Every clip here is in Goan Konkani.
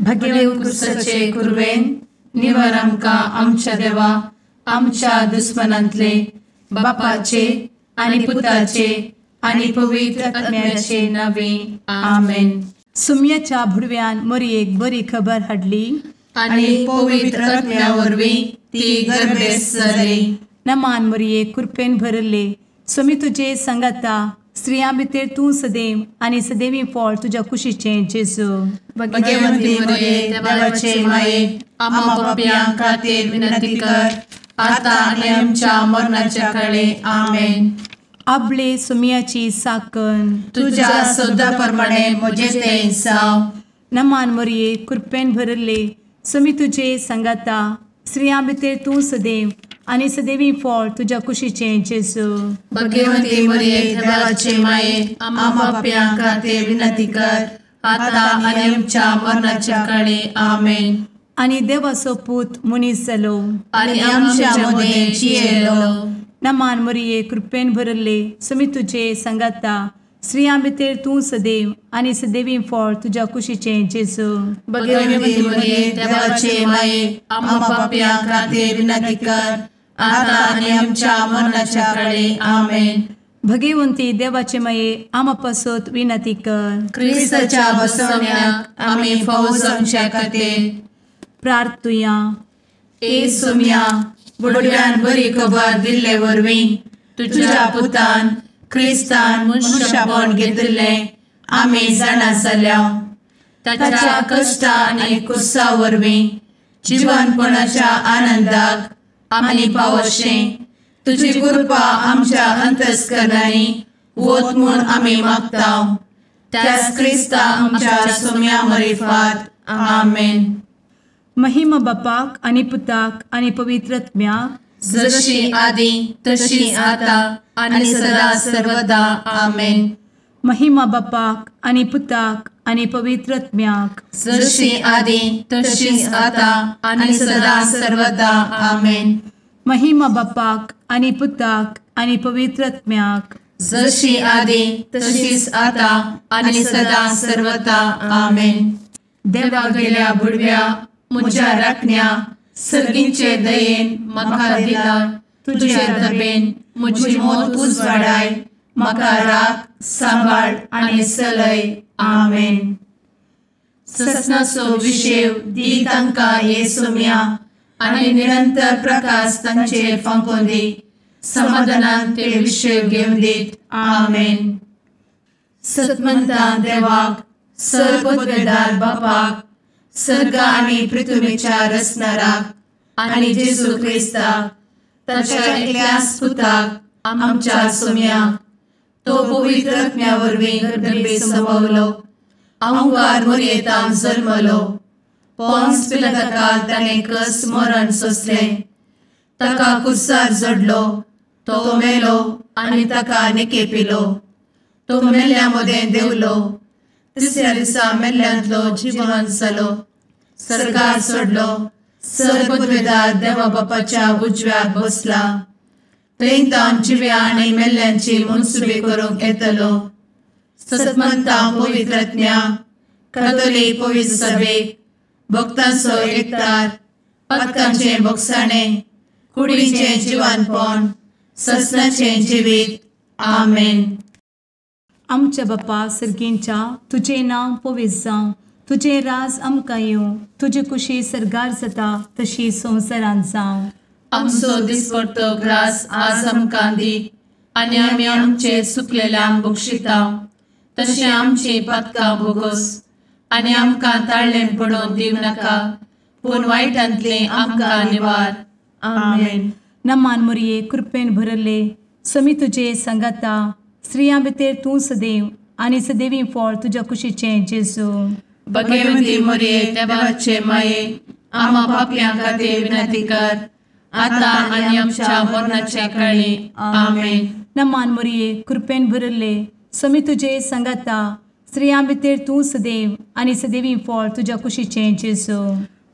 भगेव कुरवेन निवर आमकां आमच्या देवा आमच्या दुस्मनांतले बापाचे आनी पुताचे आनी पवित्र आत्म्याचे नावे आमेन. सुम्याच्या भुडव्यान मोरयेक बरी खबर हाडली आनी पवित्र आत्म्या वरवीं ती गर्भेस्त जाली. नमान मोरये, कृपेन भरले, स्वामी तुजे संगाता, स्त्रियां भितर तूं सदैव आनी सदैवी फळ तुज्या कुशीचें जेजू. भगवंती मोरये, देवाचे माये, आम्हा पापयां खातीर विनंती कर आता आनी आमच्या मरणाच्या काळे. आमेन. आपले सुम्याची साकन तुज्या सदा प्रमाणे म्हजें तें जावं. नमान मोरये, कृपेन भरले, स्वामी तुजे संगाता, स्त्रियां भितर तूं सदैव आनी सदैवी फळ तुज्या कुशीचें जेजू. भगवंती मोरये, देवाचे माये, आम्हा पापयां खातीर विनंती कर आता आनी आमच्या मरणाच्या काळे. आमेन. आनी देवाचो पूत मनीस जालो आनी आमच्या मदें जियेलो. नमान मोरये, कृपेन भरले, स्वामी तुजे संगाता, स्त्रियां भितर तूं सदैव आनी सदैवी फळ तुज्या कुशीचें जेजू. भगवंती मोरये, देवाचे माये, आम्हा पापयां खातीर विनंती कर आता आनी आमच्या मरणाच्या काळे. आमेन. भगवंती देवाचे माये, आम्हा पासत विनंती कर. क्रिस्ताच्या बसवण्याक आमी फावो जावच्या खातीर प्रार्थुया. ए सुम्या, बुडव्यान बरी खबर दिल्ले वरवीं तुज्या पुतान क्रिस्तान मनशापण घेतिल्लें आमी जाणा जाल्या. ताच्या कश्टा आनी कुसा वरवीं जिवनपणाच्या आनंदाक आमी पावशें तुजी कृपा आमच्या अंतस्करणांनी वत म्हूण आमी मागता. त्याच क्रिस्ता आमच्या सुम्या मरिफात. आमेन. महिमा बापाक आनी पुताक आनी पवित्र आत्म्याक, जशी आदी तशी आता आनी सदा सर्वदा. आमेन. महिमा बापाक आनी पुताक आनी पवित्र आत्म्याक, जशी आदी तशी आता आनी सदा सर्वदा. आमेन. महिमा बापाक आनी पुताक आनी पवित्र आत्म्याक, जशी आदी तशीच आता आनी सदा सर्वदा. आमेन. देवा गेल्या बुडव्या म्हज्या राखण्या सर्गींचे दयेन म्हाका दिला तुजे दबेन म्हजी मोत उजवाडाय, म्हाका राख सांबाळ आनी चलय. आमेन. ससनाचो विशेव दी तांकां हे सुम्या आनी निरंतर प्रकाश तांचेर फांकोवन दी, समाधानान ते विशेव घेवन दीत. आमेन. सतमंता देवाक, सर्वपदवेदार बापाक, सर्ग आनी पृथ्वीच्या रचणाराक आनी जेजू क्रिस्ताक ताच्या एकल्याच पुताक आमच्या सुम्याक, तो पवित्र आत्म्या वरवीं गर्भे संभवलो, अहंकार मोरयेतान जल्मलो, पोन्स पिलाताकाल ताणें कस मरण सोंसलें, ताका कुर्सार जडलो, तो मेलो आनी ताका निकेपिलो, तो मेल्ल्या मदें देंवलो, तिसऱ्या दिसा मेल्ल्यांतलो जिवन जालो, सर्गार सोडलो, सर्वपदवेदार देवा बापाच्या उजव्याक बसला, थंय तावन जिव्या आनी मेल्ल्यांची मनसुबी करूंक येतलो. सतमंता पवित्र आत्म्या, कातोलीक पवित्र सभेक, भक्तांचो एकतार, पातकांचें भोगसाणें, कुडीचें जिवानपण, ससनाचें जिवीत. आमेन. आमच्या बापा सर्गींच्या, तुजें नांव पवित्र जावं, तुजें राज आमकां येवं, तुजी कुशी सर्गार जाता तशी संवसारांत जावं. आमचो दिसपडतो ग्रास आज आमकां दी आनी आमी आमचे सुकलेल्यांक बक्षिता तशें आमची पातकां भोगोस आनी आमकां ताळ्ळें पडोवन दिवं नाका, पूण वायटांतलें आमकां निवार. आमेन. नमान मोरये, कृपेन भरले, स्वामी तुजे संगाता, स्त्रियां भितर तूं सदैव आनी सदैवी फळ तुज्या कुशीचें जेजू. भगवंती मोरये, देवाचे माये, आम्हा पापयां खातीर विनंती कर आता आनी आमच्या मरणाच्या काळी. आमेन. नमान मोरये, कृपेन भरले, स्वामी तुजे संगाता, स्त्रियां भितर तूं सदैव आनी सदैवी फळ तुज्या कुशीचें जेजू.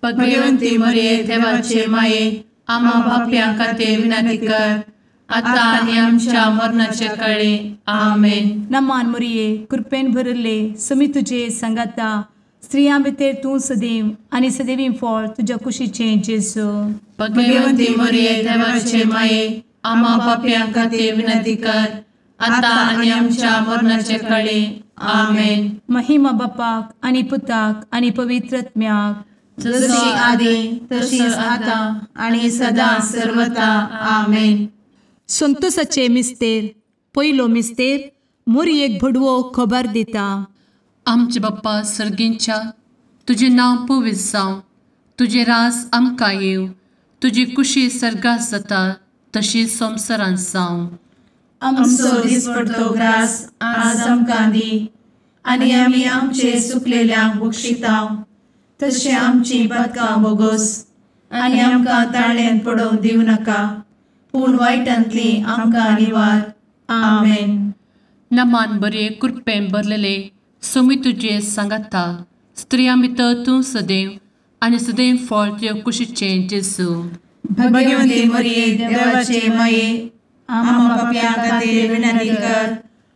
भगवंती मोरये, देवाचे माये, आम्हा पापयां खातीर विनंती कर आता आनी आमच्या मरणाच्या काळी. आमेन. नमान मोरये, कृपेन भरले, स्वामी तुजे संगाता, स्त्रियां भितर तूं सदैव आनी सदैवी फळ तुज्या कुशीचें जेजू. भगवंती मरिये देवाचे माये, आम्हा पापयां खातीर विनंती कर, आतां आनी आमच्या मरणाचे कळे. आमेन. महिमा बापाक आनी पुताक आनी पवित्र आत्म्याक, जशी आदी तशीच आतां आनी सदां सर्वता. आमेन. संतोषाचे मिस्तेर. पयलो मिस्तेर मोरयेक भडवो खबर दिता. आमचे बाप्पा सर्गींच्या, तुजें नांव पवित्र जावं, तुजें राज आमकां येवं, तुजी कुशी सर्गात जाता तशी संवसारांत जावं. आमचो दिसपडतो ग्रास आज आमकां दी, आनी आमी आमचे सुकलेल्यांक बक्षिता तशें आमची पातकां बोगोस, आनी आमकां ताळ्यांत पडोवंक दिवं नाका, पूण वायटांतली आमकां निवार. आमेन. नमान बरे कृपेन भरलेले सोमी तुजे सांगाता, स्त्रियां भितर तूं सदैव आनी सदैव फळ तुज्या कुशीचें जेजू. भगवंती मरिये देवाचे माये, आम्हा पापयां खातीर विनंती कर,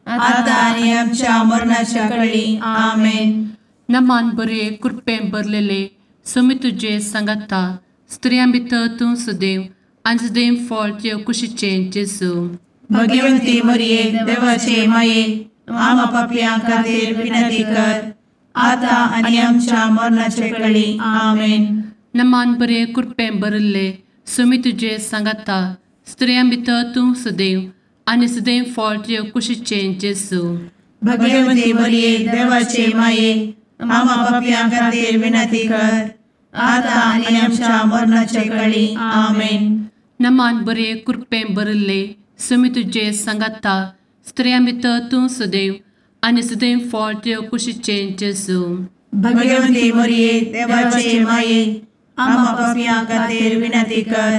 आतां आनी आमच्या मरणाच्या कळी. आमेन. नमान बरे कृपेन भरलेले सोमी तुजे सांगाता, स्त्रियां भितर तूं सदैव आनी सदैव फळ तुज्या कुशीचें जेजू. भगवंती मरिये देवाचे माये, आम्हा पापयां खातीर विनंती कर, आतां आनी आमच्या मरणाचे कळी. आमेन. नमान बरे कृपेन भरिल्ले सोमी तुजे सांगाता, स्त्रियां भितर तूं सदैव आनी सदैव फळ तुज्या कुशीचें जेजू. भगवंती मरिये देवाचे माये, आम्हा पापयां खातीर विनंती कर, आतां आनी आमच्या मरणाचे कळी. आमेन. नमान बरे कृपेन भरिल्ले सोमी तुजे सांगाता, स्त्रियां भितर तूं सदैव आनी सदैव फळ तुज्या कुशीचें जेजू. भगवंती मरिये देवाचे माये, आम्हा पापयां खातीर विनंती कर,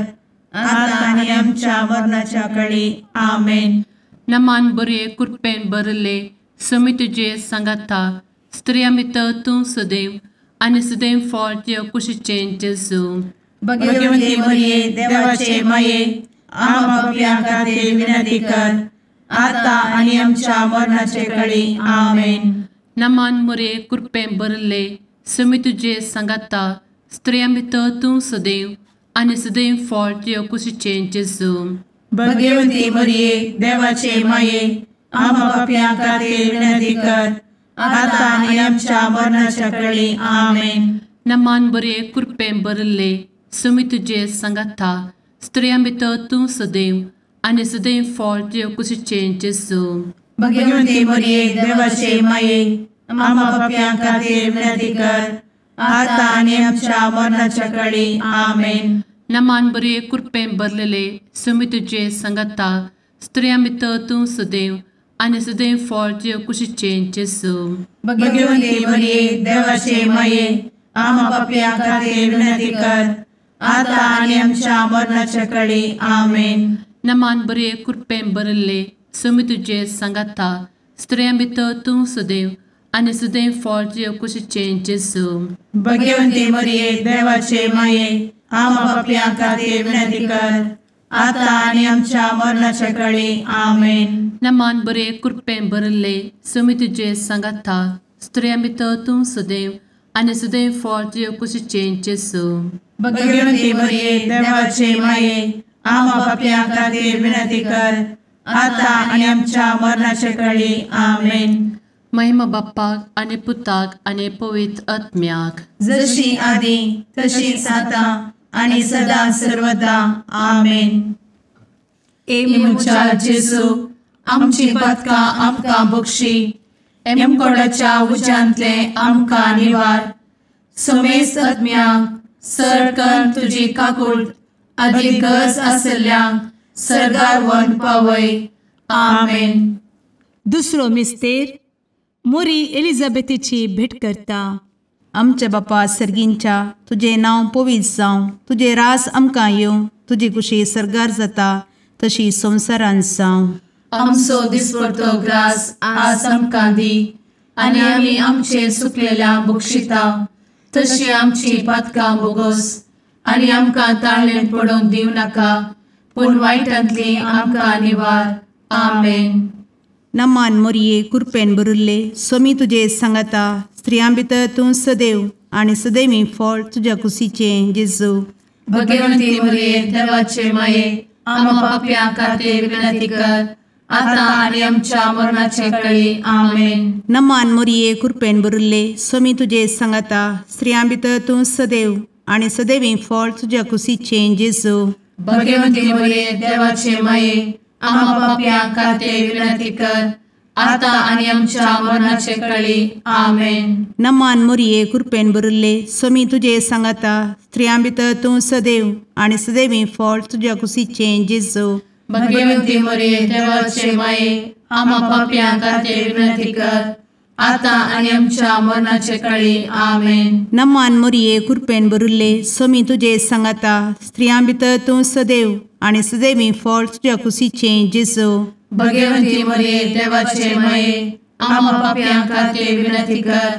आतां आनी आमच्या मरणाच्या कळी. आमेन. नमान बरे कृपेन भरिल्ले सोमी तुजे सांगाता, स्त्रियां भितर तूं सदैव आनी सदैव फळ तुज्या कुशीचें जेजू. भगवंती मरिये देवाचे माये, आम्हा पापयां खातीर विनंती कर, आतां आनी आमच्या मरणाचे कळी. आमेन. नमान मरिये कृपेन भरिल्ले सोमी तुजे सांगाता, स्त्रियां भितर तूं सदैव आनी सदैव फळ तुज्या कुशीचें जेजू. भगवंती मरिये देवाचे माये, आम्हा पापयां खातीर विनंती कर, आतां आनी आमच्या मरणाच्या कळी. आमेन. नमान बरे कृपेन भरिल्ले सोमी तुजे सांगाता, स्त्रियां भितर तूं सदैव आनी सदैव फळ तुज्या कुशीचें जेजू. भगवंती मरिये देवाचे माये, आम्हा पापयां खातीर विनंती कर, आतां आनी आमच्या मरणाच्या कळी. आमेन. नमान बरे कृपेन भरलेले सोमी तुजे सांगाता, स्त्रियां भितर तूं सदैव आनी सदैव फळ तुज्या कुशीचें जेजू. भगवंती मरिये देवाचे माये, आम्हा पापयां खातीर विनंती कर, आतां आनी आमच्या मरणाच्या कळी. आमेन. नमान बरे कृपेन भरिल्ले सोमी तुजे सांगाता, स्त्रियां भितर तूं सदैव आनी सदैव फळ तुज्या कुशीचें जेजू. भगवंती मरिये देवाचे माये, आम्हा पापयां खातीर विनंती कर, आतां आनी आमच्या मरणाच्या कळी. आमेन. नमान बरे कृपेन भरिल्ले सोमी तुजे सांगाता, स्त्रियां भितर तूं सदैव आनी सदैव फळ तुज्या कुशीचें जेजू. भगवंती मरिये देवाचे माये, आम्हा पापयां खातीर विनंती कर, आतां आनी आमच्या मरणाचे कळी. आमेन. महिमा बाप्पाक आनी पुताक आनी पवित्र आत्म्याक, जशी आदी तशीच आतां आनी सदां सर्वदा. आमेन. ए म्हज्या जेजू, आमची पातकां आमकां बक्षी, एमकोडाच्या उज्यांतले आमकां निवार, समेस्त आत्म्यांक सर तुजी काकूट आदी गरज आसल्ल्यांक सर्गार व्हरून पावय. आमेन. दुसरो मिस्तेर मोरी एलिझाबेथीची भेट करता. आमच्या बापा सर्गींच्या, तुजें नांव पवित्र जावं, तुजें रास आमकां येवं, तुजी कुशी सर्गार जाता तशी संवसारांत जावं. आमचो दिसपडतो ग्रास आज आमकां दी, आनी आमी आमचे सुकलेल्या बक्षिता तशी आमची पातकां बोगोस, आनी आमकां ताळ्ळेंत पडोवंक दिवं नाका, पूण वायटांतली आमकां निवार. आमेन. नमान मोरये कृपेन भरिल्ले, स्वामी तुजे सांगाता, स्त्रियां भितर तूं सदैव आनी सदैवी फळ तुज्या कुशीचें जेजू। भगवंती मरिये देवाचे माये आम्हा पाप्यां खातीर विनंती कर आता आनी आमच्या मरणाचे वेळी। आमेन। नमान मोरये कृपेन भरिल्ले स्वामी तुजे सांगाता स्त्रियां भितर तूं सदैव आनी सदैवी फळ तुज्या कुशीचें जेजू। भगवंती मरिये देवाचे माये आम्हा पाप्यां खातीर विनंती कर आता आनी आमच्या मरणाचे वेळी। आमेन। नमान मोरये कृपेन भरिल्ले स्वामी तुजे सांगाता स्त्रियां भितर तूं सदैव आनी सदैवी फळ तुज्या कुशीचें जेजू। भगवंती मरिये देवाचे माये आम्हा पाप्यां खातीर विनंती कर आता आनी आमच्या मरणाचे वेळी। आमेन। नमान मोरये कृपेन भरिल्ले स्वामी तुजे सांगाता स्त्रियां भितर तूं सदैव आनी सदैवी फळ तुज्या कुशीचें जेजू। भगवंती मरिये देवाचे माये आम्हा पाप्यां खातीर विनंती कर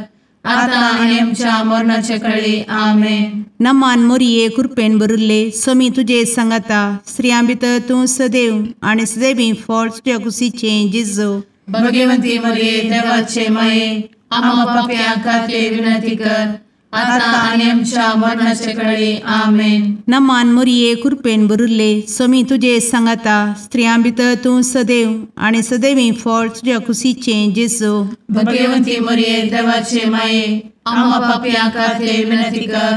आता आनी आमच्या मरणाचे वेळी। आमेन। नमान मोरये कृपेन भरिल्ले स्वामी तुजे सांगाता स्त्रियां भितर तूं सदैव आनी सदैवी फळ तुज्या कुशीचें जेजू। भगवंती मरिये देवाचे माये आम्हा पाप्यां खातीर विनंती कर आता आनी आमच्या मरणाचे वेळी। आमेन। नमान मोरये कृपेन भरिल्ले स्वामी तुजे सांगाता स्त्रियां भितर तूं सदैव आनी सदैवी फळ तुज्या कुशीचें जेजू। भगवंती मरिये देवाचे माये आम्हा पाप्यां खातीर विनंती कर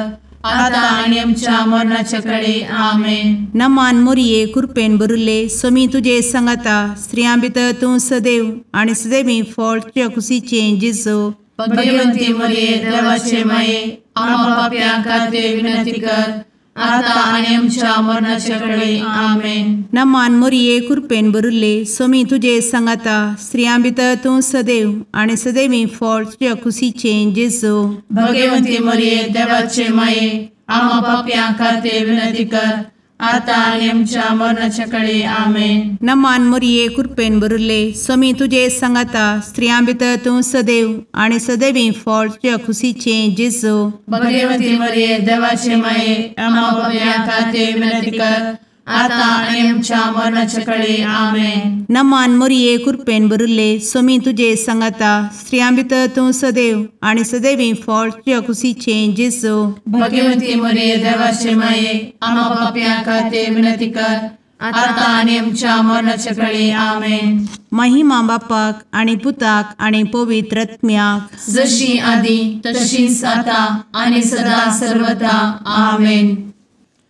आता आनी आमच्या मरणाचे वेळी। आमेन। नमान मोरये कृपेन भरिल्ले स्वामी तुजे सांगाता स्त्रियां भितर तूं सदैव आनी सदैवी फळ तुज्या कुशीचें जेजू। भगवंती मरिये देवाचे माये आम्हा पाप्यां खातीर विनंती कर आता आनी आमच्या मरणाचे वेळी। आमेन। नमान मोरये कृपेन भरिल्ले स्वामी तुजे सांगाता स्त्रियां भितर तूं सदैव आनी सदैवी फळ तुज्या कुशीचें जेजू। भगवंती मरिये देवाचे माये आम्हा पाप्यां खातीर विनंती कर आता आनी आमच्या मरणाचे वेळी। आमेन। नमान मोरये कृपेन भरिल्ले स्वामी तुजे सांगाता स्त्रियां भितर तूं सदैव आनी सदैवी फळ तुज्या कुशीचें जेजू। भगवंती मरिये देवाचे माये आम्हा पाप्यां खातीर विनंती कर आता आनी आमच्या मरणाचे वेळी। आमेन। नमान मोरये कृपेन भरिल्ले स्वामी तुजे सांगाता स्त्रियां भितर तूं सदैव आनी सदैवी फळ तुज्या कुशीचें जेजू। भगवंती मरिये देवाचे माये आम्हा पाप्यां खातीर विनंती कर आता आनी आमच्या मरणाचे वेळी। आमेन। महिमा बापाक आनी पुताक आनी पवित्र आत्म्याक, जशी आदी तशीच आता आनी सदा सर्वदा। आमेन।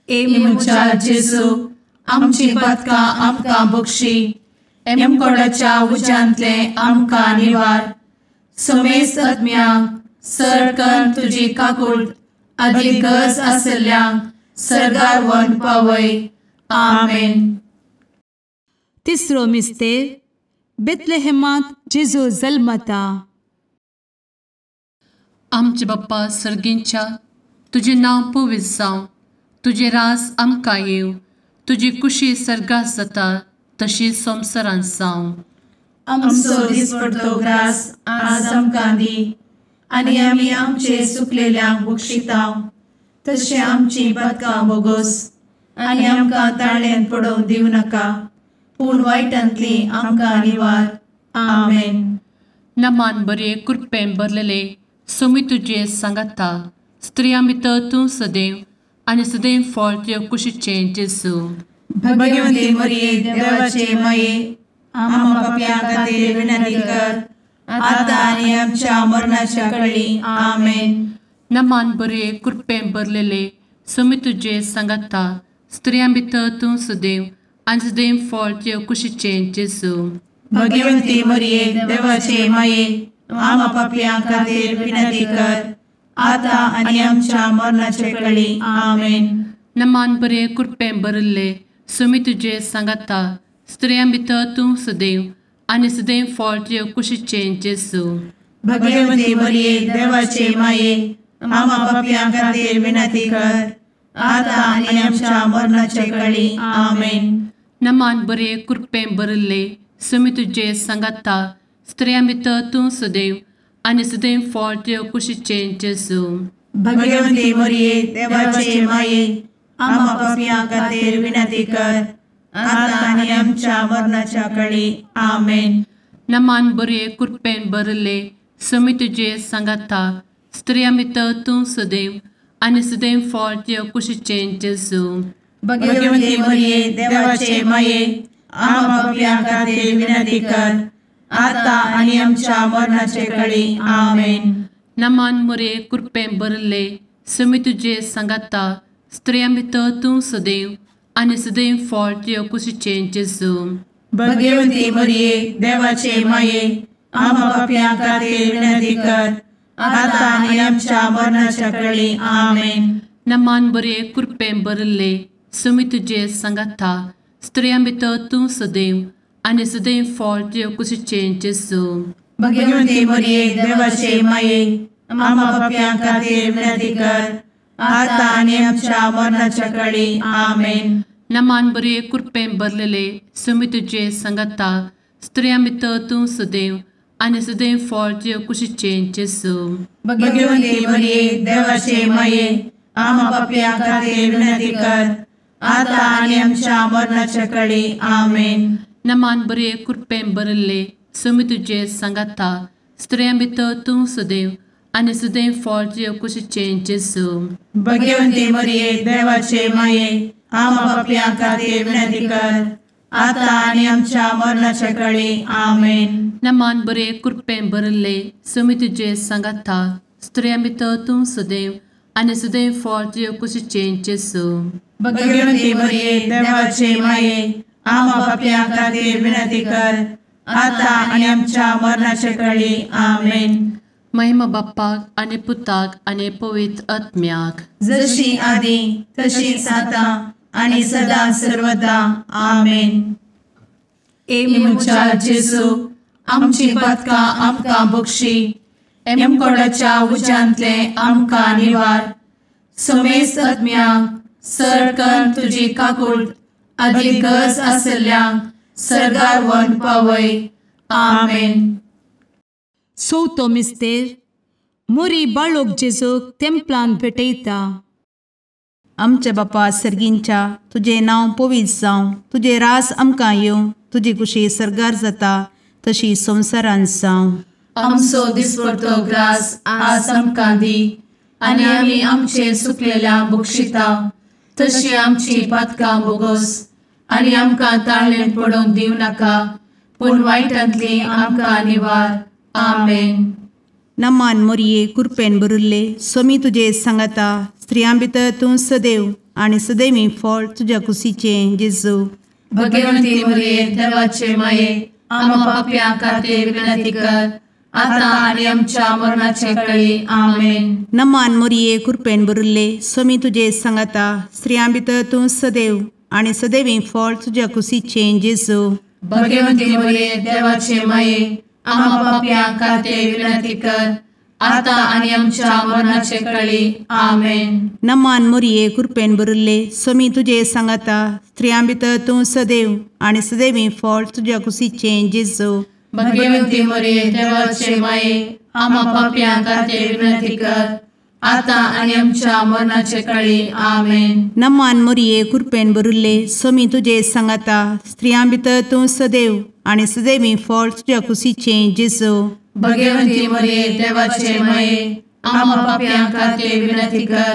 ए म्हज्या जेजू आमची पातकां आमकां बक्षी, एमकोडाच्या उज्यांतले आमकां निवार, समेस्त आत्म्यांक सरकन तुजी काकूट आदी गरज आशिल्ल्यांक सर्गार व्हरून पावय। आमेन। तिसरो मिस्तेर बेथलेहेमांत जेजू जल्मता। आमचे बाप्पा सर्गींच्या तुजें नांव पवित्र जावं, तुजें रास आमकां येवं, तुजी कुशी सर्गात जाता तशी संवसारांत जावं। आमचो दिसपडतो ग्रास आज आमकां दी आनी आमी आमचे सुकलेल्यांक बक्षिता तशें आमची पातकां बोगोस आनी आमकां ताळ्यान पडोवंक दिवं नाका, पूण वायटांतली आमकां निवार। आमेन। नमान बरे कृपेन भरलेले स्वामी तुजे सांगाता स्त्रियां भितर तूं सदैव आनी सदैव फळ तुज्या कुशीचें जेजू। भगवंती मरिये देवाचे माये आम्हा पाप्यां खातीर विनंती कर आता आनी आमच्या मरणाच्या वेळी। आमेन। नमान बरे कृपेन भरलेले स्वामी तुजे सांगाता स्त्रियां भितर तूं सदैव आनी सदैव फळ तुज्या कुशीचें जेजू। भगवंती मरिये देवाचे माये आम्हा पाप्यां खातीर विनंती कर आता आनी आमच्या मरणाचे वेळी। आमेन। नमान बरे कृपेन भरिल्ले स्वामी तुजे सांगाता स्त्रियां भितर तूं सदैव आनी सदैव फळ तुज्या कुशीचें जेजू। भगवंती मरिये देवाचे माये आम्हा पाप्यां खातीर विनंती कर आता आनी आमच्या मरणाचे वेळी। आमेन। नमान बरे कृपेन भरिल्ले स्वामी तुजे सांगाता स्त्रियां भितर तूं सदैव आनी सदैव फळ तुज्या कुशीचें जेजू। भगवंती मरिये देवाचे माये आम्हा पाप्यां खातीर विनंती कर आता आनी आमच्या मरणाच्या वेळी। आमेन। नमान बरे कृपेन भरिल्ले समी तुजे सांगाता, स्त्रियां भितर तूं सदैव आनी सदैव फळ तुज्या कुशीचें जेजू। भगवती मरिये देवाचे माये, आम्हा पाप्यां खातीर विनंती कर, आता आनी आमच्या मरणाचे कळी। आमेन। नमान मोरये, कृपेन भरिल्ले, समी तुजे सांगाता, स्त्रियां भितर तूं सदैव आनी सदैव फळ तुज्या कुशीचें जेजू। भगवती मरिये देवाचे माये, आम्हा पाप्यां खातीर विनंती कर, आता आनी आमच्या मरणाच्या कळी। आमेन। नमान बरे, कृपेन भरिल्ले, समी तुजे सांगाता, स्त्रियां भितर तूं सदैव आनी सदैव फळ तुज्या कुशीचें जेजू। भगवती मरिये देवाचे माये, आम्हा पाप्यां खातीर विनंती कर, आता आनी आमच्या मरणाच्या कळी। आमेन। नमान बरे, कृपेन भरलेले, समी तुजे सांगाता, स्त्रियां भितर तूं सदैव आनी सदैव फळ तुज्या कुशीचें जेजू। भगवती मरिये देवाचे माये, आम्हा पाप्यां खातीर विनंती कर, आता आनी आमच्या मरणाच्या कळी। आमेन। नमान बरे, कृपेन भरिल्ले, समी तुजे सांगाता, स्त्रियां भितर तूं सदैव आनी सदैव फळ तुज्या कुशीचें जेजू। भगवती मरिये देवाचे माये, आम्हा पाप्यां खातीर विनंती कर, आता आनी आमच्या मरणाच्या कळी। आमेन। नमान बरे, कृपेन भरिल्ले, समी तुजे सांगाता, स्त्रियां भितर तूं सदैव आनी सदैव फळ तुज्या कुशीचें जेजू। भगवती मरिये देवाचे माये, आम्हा पाप्यां खातीर विनंती कर, आता आनी आमच्या मरणाच्या कळी। आमेन। महिमा बाप्पाक आनी पुताक आनी पवित्र आत्म्याक, जशी आदी तशीच आता आनी सदा सर्वदा। आमेन। ए म्हज्या जेजू, आमची पातकां आमकां बक्षी, एमकोडाच्या उज्यांतले आमकां निवार, समेस्त आत्म्यांक सरकन तुजी काकूट आदी गरज आसल्ल्यांक सर्गार व्हरून पावय। आमेन। चवथो मिस्तेर, मोरी बाळोक जेजूक तेंपलान भेटयता। आमच्या बापा सर्गींच्या, तुजें नांव पवित्र जावं, तुजें राज आमकां येवं, तुजी कुशी सर्गार जाता तशी संवसारांत जावं। आमचो दिसपडतो ग्रास आज आमकां दी, आनी आमी आमचे सुकलेल्या बक्षिता, तशी आमची पातकां बोगोस, आनी आमकां ताळेन पडोवंक दिवं नाका, पूण वायटांतली आमकां निवार। आमेन। नमान मोरये, कृपेन भरिल्ले, स्वामी तुजे सांगाता, स्त्रियां भितर तूं सदैव आनी सदैवी फळ तुज्या कुशीचें जेजू। भगवती मरिये देवाचे माये, आम्हा पाप्यां खातीर विनंती कर, आता आनी आमच्या मरणाचे कळी। आमेन। नमान मोरये, कृपेन भरिल्ले, स्वामी तुजे सांगाता, स्त्रियां भितर तूं सदैव आनी सदैवी फळ तुज्या कुशीचें जेजू। भगवती मरिये देवाचे माये, आम्हा पाप्यां खातीर विनंती कर, आता आनी आमच्या मरणाचे कळी। आमेन। नमान मोरये, कृपेन भरिल्ले, स्वामी तुजे सांगाता, स्त्रियां भितर तूं सदैव आनी सदैवी फळ तुज्या कुशीचें जेजू। भगवती मरिये देवाचे माये, आम्हा पाप्यां खातीर विनंती कर, आता आनी आमच्या मरणाचे कळी। आमेन। नमान मोरये, कृपेन भरिल्ले, स्वामी तुजे सांगाता, स्त्रियां भितर तूं सदैव आनी सदैवी फळ तुज्या कुशीचें जेजू। भगवती मरिये देवाचे माये, आम्हा पाप्यां खातीर विनंती कर,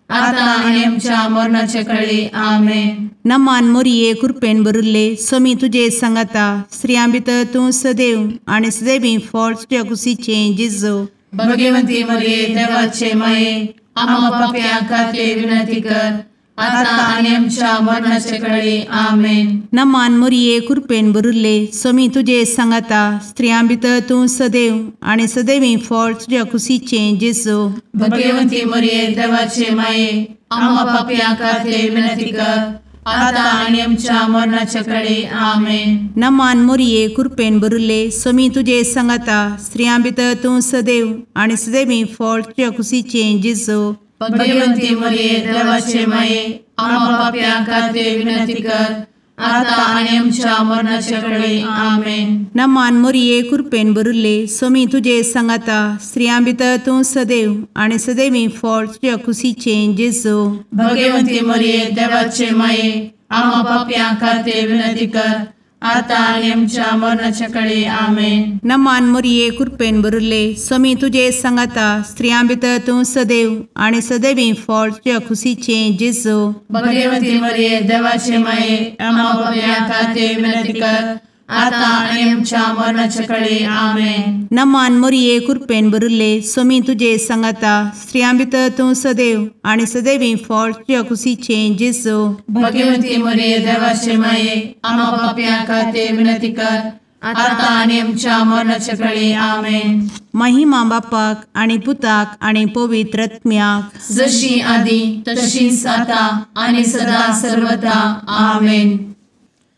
आता आनी आमच्या मरणाचे कळी। आमेन। नमान मोरये, कृपेन भरिल्ले, स्वामी तुजे सांगाता, स्त्रियां भितर तूं सदैव आनी सदैवी फळ तुज्या कुशीचें जेजू। भगवती मरिये देवाचे माये, आम्हा पाप्यां खातीर विनंती कर, आता आनी आमच्या मरणाचे कळी। आमेन। नमान मोरये, कृपेन भरिल्ले, स्वामी तुजे सांगाता, स्त्रियां भितर तूं सदैव आनी सदैवी फळ तुज्या कुशीचें जेजू। भगवती मरिये देवाचे माये, आम्हा पाप्यां खातीर विनंती कर, आता आनी आमच्या मरणाचे कळी। आमेन। नमान मोरये, कृपेन भरिल्ले, स्वामी तुजे सांगाता, स्त्रियां भितर तूं सदैव आनी सदैवी फळ तुज्या कुशीचें जेजू। भगवती मरिये देवाचे माये, आम्हा पाप्यां खातीर विनंती कर, आता आनी आमच्या मरणाचे कळी। आमेन। नमान मोरये, कृपेन भरिल्ले, स्वामी तुजे सांगाता, स्त्रियां भितर तूं सदैव आनी सदैवी फळ तुज्या कुशीचें जेजू। भगवती मरिये देवाचे माये, आम्हा पाप्यां खातीर विनंती कर, आतां आनी आमच्या मरणाच्या कळे आमेन. नमान मोरये कृपेन भरिल्ले स्वामी तुजे सांगाता स्त्रियां भितर तूं सदैव आनी सदैवी फळ तुज्या खुशीचें जेजू. भगवती मरिये देवाचे माये आम्हा पाप्यां खातीर विनंती कर आतां आनी आमच्या मरणाच्या कळे आमेन. नमान मोरये कृपेन भरिल्ले स्वामी तुजे सांगाता स्त्रियां भितर तूं सदैव आनी सदैवी फळ तुज्या खुशीचें जेजू. भगवती मरिये देवाचे माये आम्हा पाप्यां खातीर विनंती कर आतां आनी आमच्या मरणाच्या कळे आमेन. महिमा बापाक आनी पुताक आनी पवित्र आत्म्याक जशी आदी तशीच आतां आनी सदा सर्वदा आमेन.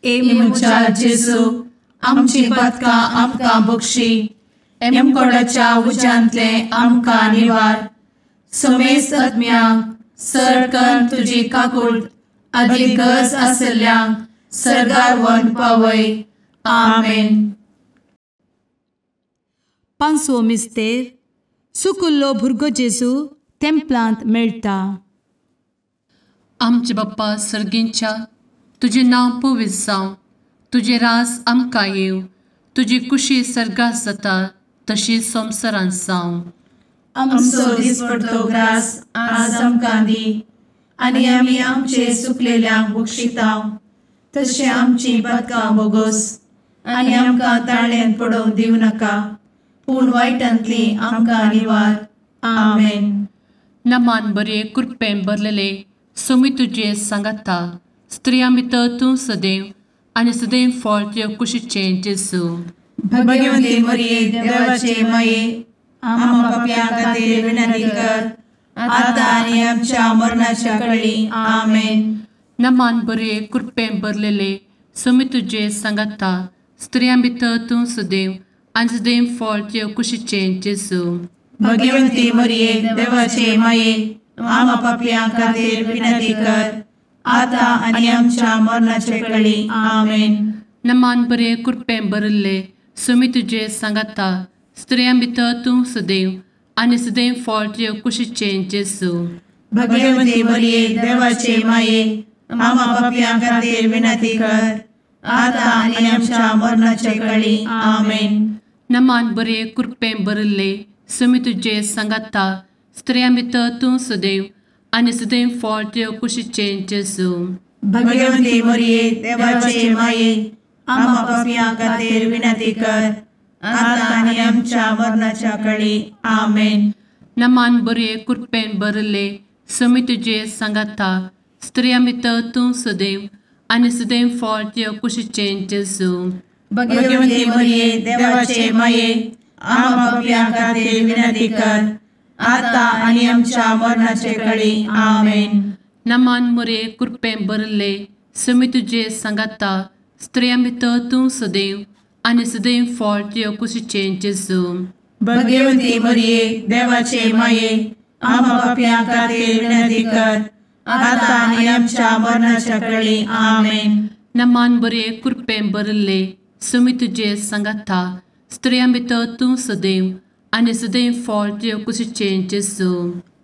ए म्हज्या जेजू आमची पातकां आमकां बक्षी एमकोडाच्या उज्यांतले आमकां निवार समेस्त आत्म्यांक सरकन तुजी काकूट आदी गरज आसल्ल्यांक सर्गार व्हरून पावय आमेन. पांचवो मिस्तेर सुकुल्लो भुरगो जेजू तेम्पलांत मेळटा. आमचे बाप्पा सर्गींच्या तुजें नांव पवित्र जावं, तुजें राज आमकां येवं, तुजी कुशी सर्गात जाता तशी संवसारांत जावं. आमचो दिसपडतो ग्रास आज आमकां दी आनी आमी आमचे सुकलेल्यांक बक्षितांव तशें आमची पातकां बोगोस आनी आमकां ताळ्यांत पडोवंक दिवं नाका पूण वायटांतली आमकां निवार आमेन. नमान बरे कृपेन भरलेले स्वामी तुजे सांगाता स्त्रियां भितर तूं सदैव आनी सदैव फळ तुज्या कुशीचें जेजू. भगवती मरिये देवाचे माये आम्हा पाप्यां खातीर विनंती कर आतां आनी आमच्या मरणाच्या कळी आमेन. नमान बरे कृपेन भरलेले स्वामी तुजे सांगाता स्त्रियां भितर तूं सदैव आनी सदैव फळ तुज्या कुशीचें जेजू. भगवती मरिये देवाचे माये आम्हा पाप्यां खातीर विनंती कर आतां आनी आमच्या मरणाचे कळी आमेन. नमान बरे कृपेन भरिल्ले स्वामी तुजे सांगाता स्त्रियां भितर तूं सदैव आनी सदैव फळ तुज्या कुशीचें जेजू. भगवती मरिये देवाचे माये आम्हा पाप्यां खातीर विनंती कर आतां आनी आमच्या मरणाचे कळी आमेन. नमान बरे कृपेन भरिल्ले स्वामी तुजे सांगाता स्त्रियां भितर तूं सदैव आनी सदैव फळ तुज्या कुशीचें जेजू. भगवती मरिये देवाचे माये आम्हा पाप्यां खातीर विनंती कर आतां आनी आमच्या मरणाच्या कळी आमेन. नमान बरे कृपेन भरिल्ले स्वामी तुजे सांगाता स्त्रियां भितर तूं सदैव आनी सदैव फळ तुज्या कुशीचें जेजू. भगवती मरिये देवाचे माये आम्हा पाप्यां खातीर विनंती कर आतां आनी आमच्या मरणाचे कळी आमेन. नमान मरिये कृपेन भरिल्ले स्वामी तुजे सांगाता स्त्रियां भितर तूं सदैव आनी सदैव फळ तुज्या कुशीचें जेजू. भगवती मरिये देवाचे माये आम्हा पाप्यां खातीर विनंती कर आतां आनी आमच्या मरणाच्या कळी आमेन. नमान बरे कृपेन भरिल्ले स्वामी तुजे सांगाता स्त्रियां भितर तूं सदैव आनी सदैव फळ तुज्या कुशीचें जेजू.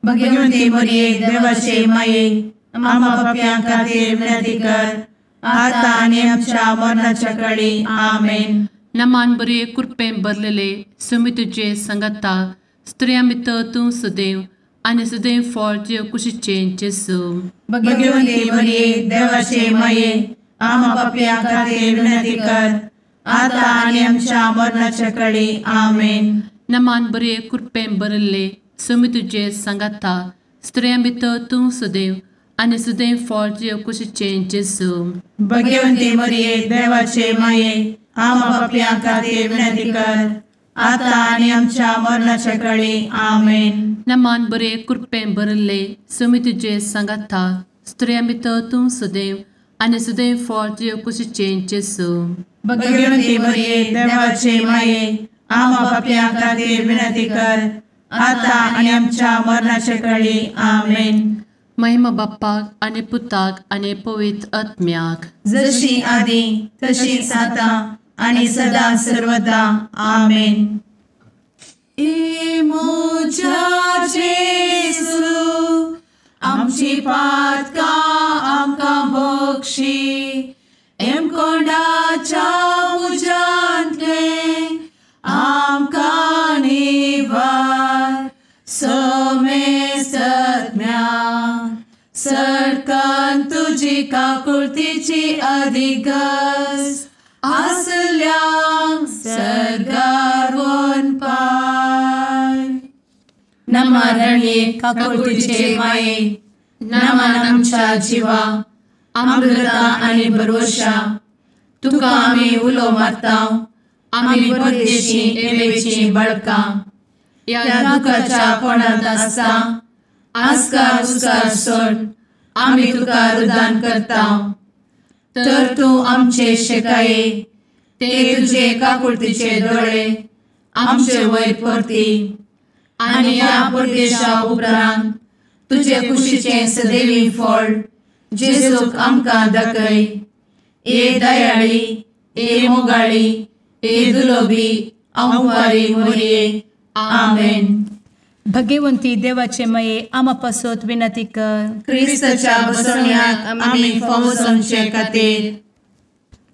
भगवती मरिये देवाचे माये आम्हा पाप्यां खातीर विनंती कर आतां आनी आमच्या मरणाच्या कळी आमेन. नमान बरे कृपेन भरलेले स्वामी तुजे सांगाता स्त्रियां भितर तूं सदैव आनी सदैव फळ तुज्या कुशीचें जेजू. भगवती मरिये देवाचे माये आम्हा पाप्यां खातीर विनंती कर आतां आनी आमच्या मरणाच्या कळी आमेन. नमान बरे कृपेन भरिल्ले स्वामी तुजे सांगाता स्त्रियां भितर तूं सदैव आनी सदैव फळ तुज्या कुशीचें जेजू. भगवती मरिये देवाचे माये आम्हा पाप्यां खातीर विनंती कर आतां आनी आमच्या मरणाच्या कळी आमेन. नमान बरे कृपेन भरिल्ले स्वामी तुजे सांगाता स्त्रियां भितर तूं सदैव आनी सदैव फळ तुज्या कुशीचें जेजू. भगवती मरिये देवाचे माये आम्हा पाप्यां खातीर विनंती कर आतां आनी आमच्या मरणाच्या कळी आमेन. महिमा बाप्पाक आनी पुताक आनी पवित्र आत्म्याक जशी आदी तशीच आतां आनी सदा सर्वदा आमेन. ए म्हज्या जेजू आमची पातकां आमकां बक्षी एमकोंडाच्या तुजी काकुळतीची अधिगस आसल्यांक सर्गार वनपाय. नमा रणये काकुळतीचे माये, नमन आमच्या जिवा, अमृता आनी भरवशा, तुका आमी उलो मारता, आमी परदेशी एवेची बळकां, ह्या दुखाच्या कोणांत आसता आस्कार उस्कार सोड आमी तुका रुदान करता. तर तूं आमचे शेकाये ते तुजे काकुळतीचे दोळे आमचे वयर परती आनी ह्या परदेशा उपरांत तुजे कुशीचें सदैवी फळ जेजूक आमकां दाखय. ए दयाळी, ए मोगाळी, ए दुलोबी अंवारी मोरये. आमेन. भगवंती देवाचे मये आमा पासत विनंती कर. क्रिस्ताच्या बसवण्याक आमी फावो जावचे खातीर.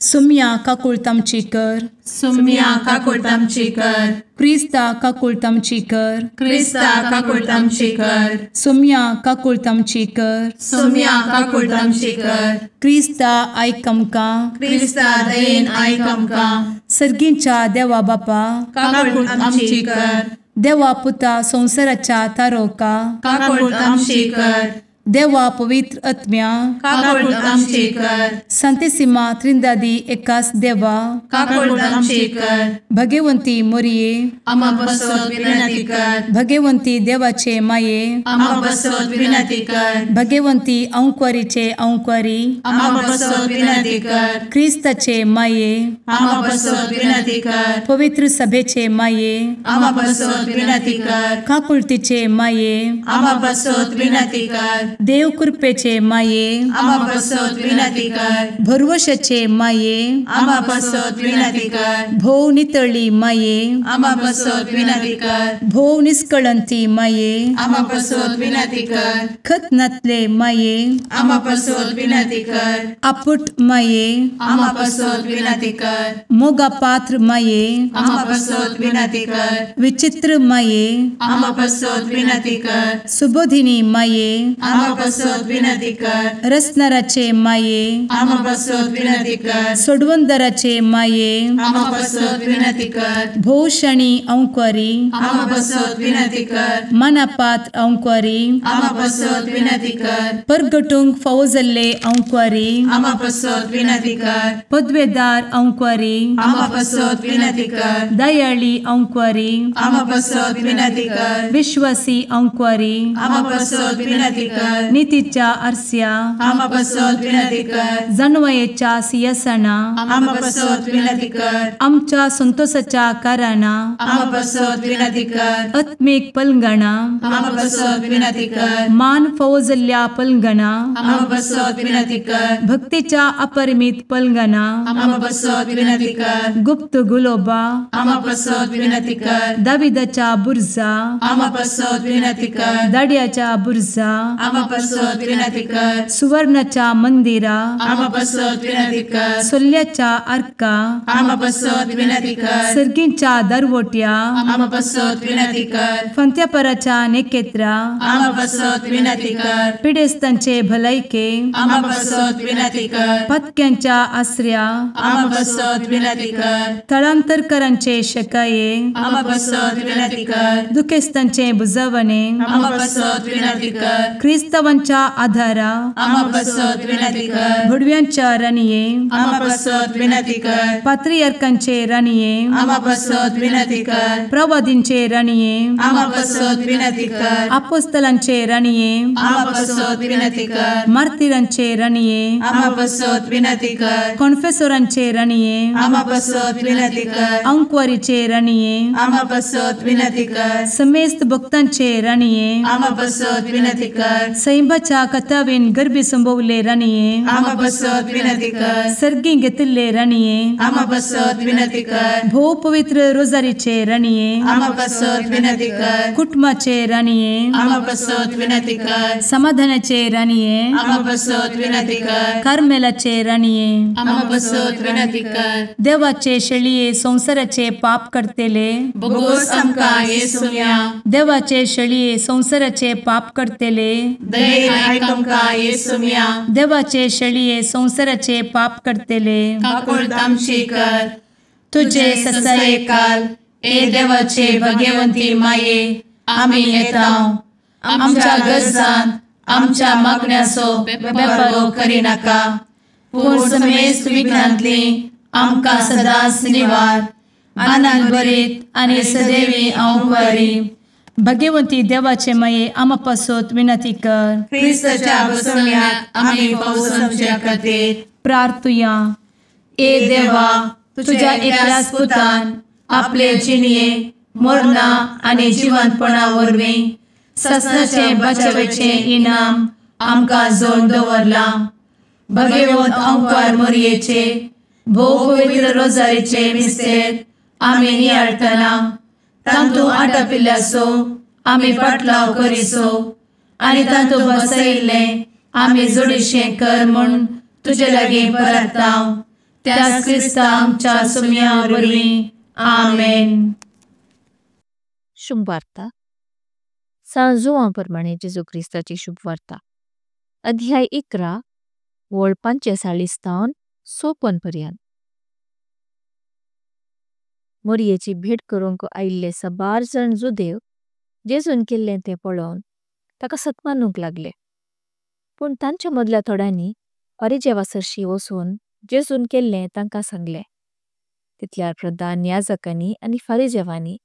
सुम्या काकुळत आमची कर. सुम्या काकुळत आमची कर. क्रिस्ता काकुळत आमची कर. क्रिस्ता काकुळत आमची कर. सुम्या काकुळत आमची कर. सुम्या काकुळत आमची कर. क्रिस्ता आयक आमकां. क्रिस्ता दयेन आयक आमकां. सर्गींच्या देवा बापा काकुळत आमची कर. देवा पुता संवसाराच्या तारोका काकुळत आमची कर. देवा पवित्र आत्म्या काकुळत आमची कर. संतेसिमा त्रिंदादी एकास देवा काकुळत आमची कर. भगवंती मोरये आमा पासत विनंती कर. भगवंती देवाचे माये आमा पासत विनंती कर. भगवंती अंकुरीचे अंकुरी आमा पासत विनंती कर. क्रिस्ताचे माये आमा पासत विनंती कर. पवित्र सभेचे माये आमा पासत विनंती कर. काकुळतीचे माये आमा पासत विनंती कर. देव कृपेचे माये आमा पासत विनंती कर. भरवशाचे माये आमा पासत विनंती कर. भोव नितळी माये आमा पासत विनंती कर. भोव निष्कळंती माये आमा पासत विनंती कर. खत नातले माये आमा पासत विनंती कर. आपुट माये आमा पासत विनंती कर. मोगा पात्र माये आमा पासत विनंती कर. विचित्र माये आमा पासत विनंती कर. सुबोधिनी माये आमा पासत विनंती कर. रसनाराचे माये आमा पासत विनंती कर. सोडवंदराचे माये आमा पासत विनंती कर. भोवशणी अंकुरी आमा पासत विनंती कर. मनापात्र अंकुरी आमा पासत विनंती कर. परगटूंक फावो जाल्ले अंकुरी आमा पासत विनंती कर. पदवेदार अंकुरी आमा पासत विनंती कर. दयाळी अंकुरी आमा पासत विनंती कर. विश्वासी अंकुरी आमा पासत विनंती कर. नितीच्या आरस्या आमा पासत विनंती कर. जानवयेच्या सिंहासना आमा पासत विनंती कर. आमच्या संतोषाच्या कारणा आमा पासत विनंती कर. आत्मीक पलंगणा आमा पासत विनंती कर. मान फावो जाल्ल्या पलंगणा आमा पासत विनंती कर. भक्तीच्या अपरिमित पलंगणा आमा पासत विनंती कर. गुप्त गुलोबा आमा पासत विनंती कर. दाविदाच्या बुर्जा आमा पासत विनंती कर. दाड्याच्या बुर्जा आमा पासत विनंती कर. सुवर्णाच्या मंदिरा आमा पासत विनंती कर. सोल्ल्याच्या आर्का आमा पासत विनंती कर. सर्गींच्या दरवट्या आमा पासत विनंती कर. फंत्यापराच्या नेकेत्रा आमा पासत विनंती कर. पिडेस्तांचे भलायके आमा पासत विनंती कर. पत्क्यांच्या आसऱ्या आमा पासत विनंती कर. थळांतरकरांचे शकाये आमा पासत विनंती कर. दुखेस्तांचे बुजवणे आमा पासत विनंती कर. क्रिस्तावांच्या आधारा आमा पासत विनंती कर. भुडव्यांच्या राणये आमा पासत विनंती कर. पात्रियार्कांचे राणये आमा पासत विनंती कर. प्रवादींचे राणये आमा पासत विनंती कर. आपोस्तलांचे राणये आमा पासत विनंती कर. मार्तिरांचे राणये आमा पासत विनंती कर. कॉन्फेसोरांचे राणये आमा पासत विनंती कर. अंकुवारीचे राणये आमा पासत विनंती कर. समेस्त भक्तांचे राणये आमा पासत विनंती कर. सैंबाच्या कथावेन गर्भी संभवले राणये आमा पासत विनंती कर. सर्गी घेतिल्ले राणये आमा पासत विनंती कर. भोव पवित्र रोजारीचे राणये आमा पासत विनंती कर. कुटुंबाचे राणये आमा पासत विनंती कर. समाधानाचे राणये आमा पासत विनंती कर. कार्मेलाचे राणये आमा पासत विनंती कर. देवाचे शेळये संवसाराचे पाप करतेले बोगोस आमकां येसुम्या देवाचे शेळये संवसाराचे पाप करतेले दयेन आयक आमकां येसुम्या। देवाचे शेळये संवसाराचे पाप करतले काकुळट आमची कर। तुजे ससायेकाल ए देवाचे भगवंती माये आमी येता आमच्या गरजान आमच्या मागण्याचो बेपर्वो करिनाका पूण समेस्त विघ्नांतली आमकां सदांच निवार। आनंद भरीत आनी सदैवी अंवकारी भगवंती देवाचे माये आमा पासत विनंती कर। क्रिस्ताच्या बसवण्याक आमी पावसाच्या खातीर प्रार्थुया। ए देवा तुझ्या एकल्याच पुतान आपले जिणये मरणा आनी जिवंतपणा वरवीं ससनाचे बचावेचे इनाम आमकां जोडून दवरलां। भगवंत अंकार मोरयेचे भोव पवित्र रोजारीचे मिस्तेर आमी नियाळटना तांतू आटापिल्ल्याचो आमी पाटलाव करिसो आनी तांतू बसयिल्लें आमी जोडीशें कर म्हूण तुजे लागीं परता त्याच क्रिस्ता आमच्या सुम्या वरवीं आमेन। शुभवार्ता सांत जुवां प्रमाणे जेजू क्रिस्ताची शुभवार्ता अध्याय 11 वळ 45 तावन 54 पर्यंत। मोरयेची भेट करूंक आयिल्ले सबार जण जुदेव जेजून केल्लें तें पळोवन ताका सत्मानूंक लागले। पण तांच्या मदल्या थोड्यांनी फारिजेवा सरशी वचून जेजून केल्लें तांकां सांगलें। तितल्यार प्रधान याजकांनी आनी फारिजेवांनी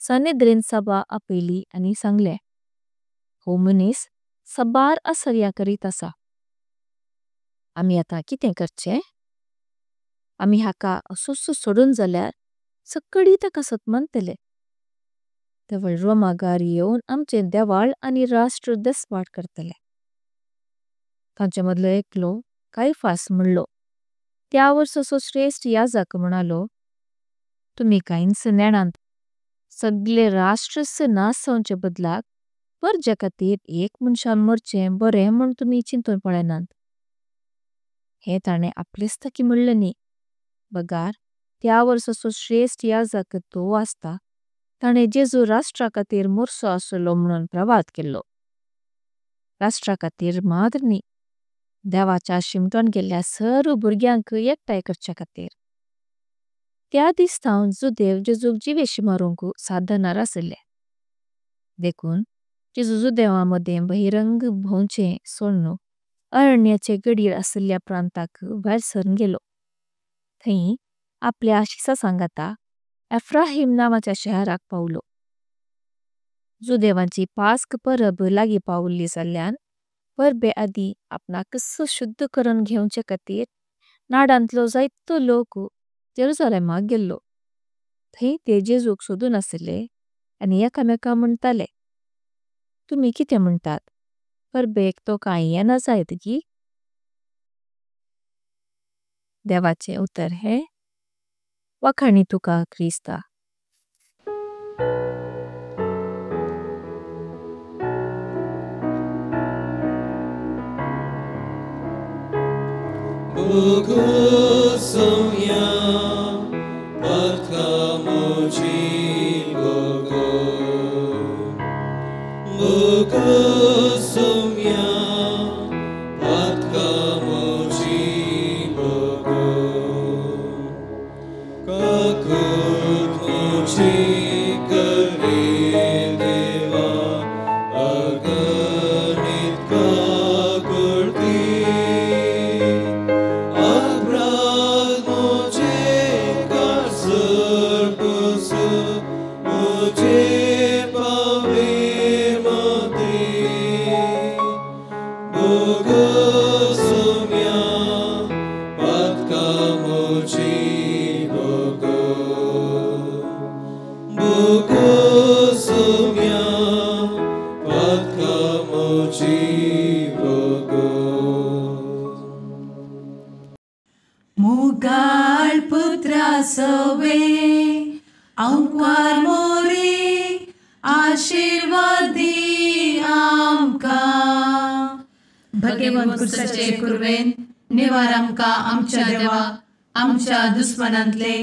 सनेद्रीन सभा आपयली आनी सांगलें, हो मनीस सबार आश्चर्या करीत आसा। आमी आतां कितें करचें? आमी हाका असोच सोडून जाल्यार सगळी ताका सत्मानतले। तेवळ रोमागार येवन आमचें देवाळ आनी राष्ट्र दसवाट करतले। तांचे मदलो एकलो काइफास म्हणलो त्या वर्साचो श्रेष्ठ याजक म्हणालो, तुमी कांयच नेणांत सगळे राष्ट्रस नाश जावचे बदलाक परजे खातीर एक मनशान मरचें बरें म्हूण तुमी चिंतून पळयनात। हें ताणें आपलेच ताकी म्हणलें न्ही, बगार त्या वर्साचो श्रेष्ठ याजक तो आसता ताणें जेजू राष्ट्रा खातीर मरचो आसलो म्हणून प्रवाद केल्लो। राष्ट्रा खातीर मात्र न्ही, देवाच्या शिमटोन गेल्ल्या सर्व भुरग्यांक एकठांय करच्या खातीर। त्या दिस थावन जुदेव जेजूक जिवेशी मारूंक साधनार आसले। देखून जेजू जुदेवा मदें बहिरंग भोंवचें सोडून अरण्याचे गडयेर आसल्या प्रांताक भायर सरून गेलो। थंय आपल्या शिसा सांगाता एफ्राहिम नामाच्या शहराक पावलो। जुदेवांची पास्क परब लागी पावली जाल्ल्यान परबे आदी आपणाकच शुद्ध करून घेवचे खातीर नाडांतलो जायतो लोक जेरुसलेमाक गेल्लो। थंय ते जेजूक सोदून आसले आनी एकामेका म्हणटाले, तुमी कितें म्हणटात, परबेक तो काय येना जायत गी? देवाचें उतर हें वाखाणी तुका क्रिस्ता। मुगाळ पुत्रा सवे अंकार मोरे आशीर्वादी आमकां। भगवंत कुर्साचे कुर्वेन निवार आमकां आमच्या देवा आमच्या दुस्मनांतले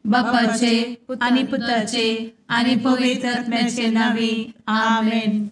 बापाचे आनी पुताचे आनी पवित्र आत्म्याचे नांवी आमेन।